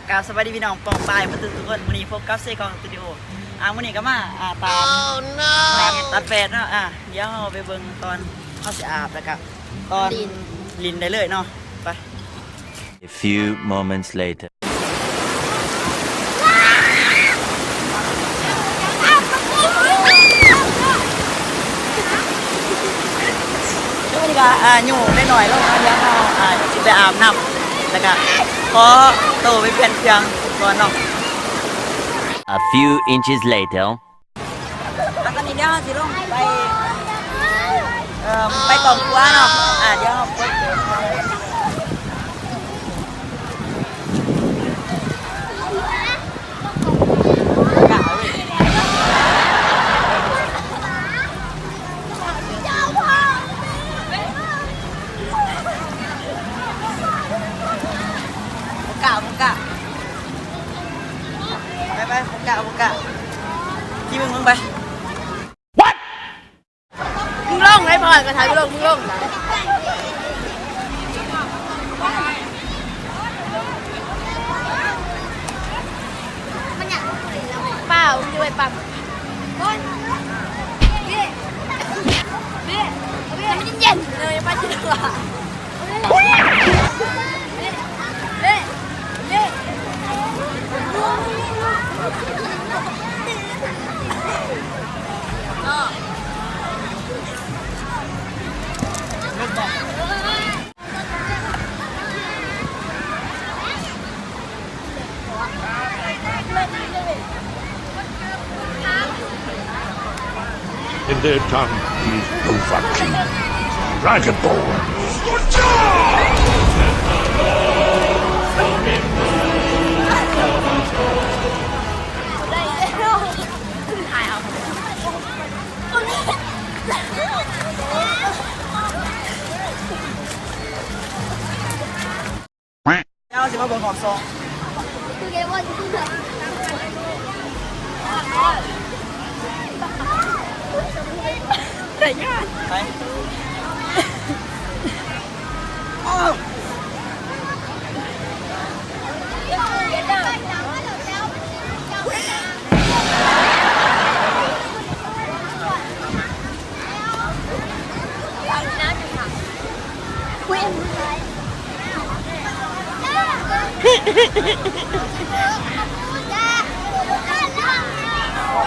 ກາບສະບາຍດີພີ່ນ້ອງປ້ອງປາຍໝົດທຸກໆຄົນ. ມື້ນີ້ພົບກັບເຊກອງສະຕູດິໂອ. ອ່າ ມື້ນີ້ກໍມາ ອ່າ ຕາມ ຕັດແປດເນາະ. ອ່າ ດຽວເຮົາໄປເບິ່ງຕອນເຮົາຊິອາບ ແລ້ວກໍຕອນຫຼິ້ນໄດ້ເລີຍເນາະ. ໄປ. A few moments later. ດຽວນີ້ກໍ ອ່າ ຍູ້ເດັກນ້ອຍລົງເນາະ. ດຽວເຮົາ ອ່າ ຊິໄປອາບນ້ຳ ແລ້ວກໍຂໍໂຕໄປປ່ຽນເຄື່ອງກ່ອນເນາະ. A few inches later. ອ່າ ຕອນນີ້ດຽວເຮົາຊິລົງໄປ ເອີ່ມ ໄປກອງຄົວເນາະ. ອ່າ ດຽວເຮົາໄປ ບໍ່ກ້າ ບໍ່ກ້າ. ໄປໆ ບໍ່ກ້າ ບໍ່ກ້າ. ທີ່ມຶງ ມຶງໄປ. What? ມຶງລົງໄອ້ພອນ ກະຖາຍບໍ່ລົງ ມຶງລົງ. ປ້າ ມັນຢູ່ໄວ້ປ້າ. In their tongue is Dovahkiin, Dragonborn. ເຮົາຊິມາເບິ່ງຮອບສອງ. ໄດ້ງານ ໄປ.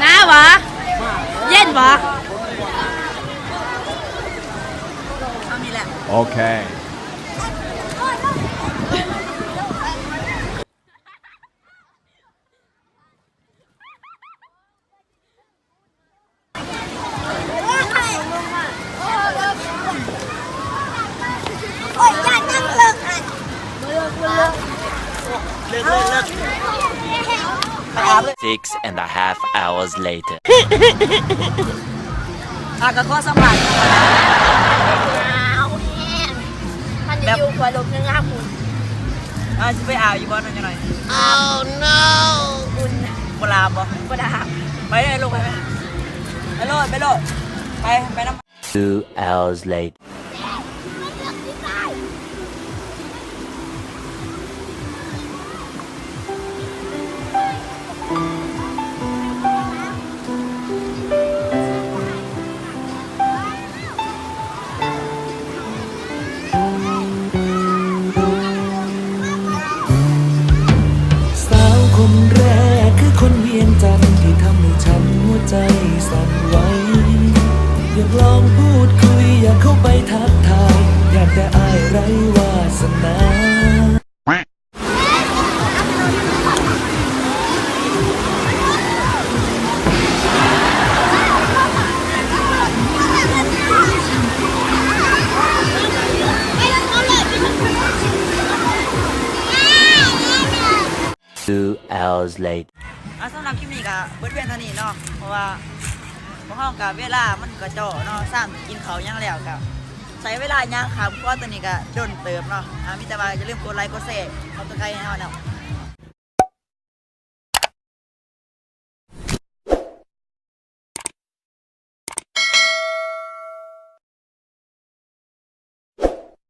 ໜາວບໍ່? ເຢັນບໍ່? ເອົານີ້ແຫຼະ ໂອເຄ. ເລີກ ເລີກ ເລີກ ເລີກ. Six and a half hours later. ອ່າ ກໍຂໍສຳພາດ ໜາວແຮງ ມັນຢູ່ຄົວລົມງາມໆ. ອ່າ ຊິໄປອາບຢູ່ບໍ່ ນ້ອງນ້ອຍ? Oh no. ອຸ່ນ ບໍ່ລາບບໍ່? ບໍ່ລາບ. ໄປເລີຍລູກ ໄປ ໄປໂລດ ໄປໂລດ ໄປ ໄປນຳ. Two hours later. ສາວຄົນແລກຄືຄົນວຽງຈັນ ທີ່ທຳໃຫ້ສັນຫົວໃຈສັ່ນໄຫວ. ຢາກລອງພູດຄຸຍ ຢາກເຂົ້າໄປທັກທາຍ ຢ້ານແຕ່ອ້າຍໄຮ້ວາສະໜາ. Two hours later. ອ່າ ສຳລັບຄລິບນີ້ກະເບິດພຽງເທົ່ານີ້ເນາະ ເພາະວ່າພວກເຮົາກະເວລາມັນກະເຈາະເນາະ ຊ່າງກິນເຂົ້າຫຍັງແລ້ວກະ ໃຊ້ເວລາຍ່າງຂ້າມຂົວໂຕນີ້ກະດົນເຕີບເນາະ. ອ່າ ມີແຕ່ວ່າຢ່າລືມກົດໄລ ກົດແຊ ກົດ Subscribe ໃຫ້ເຮົາເນາະ.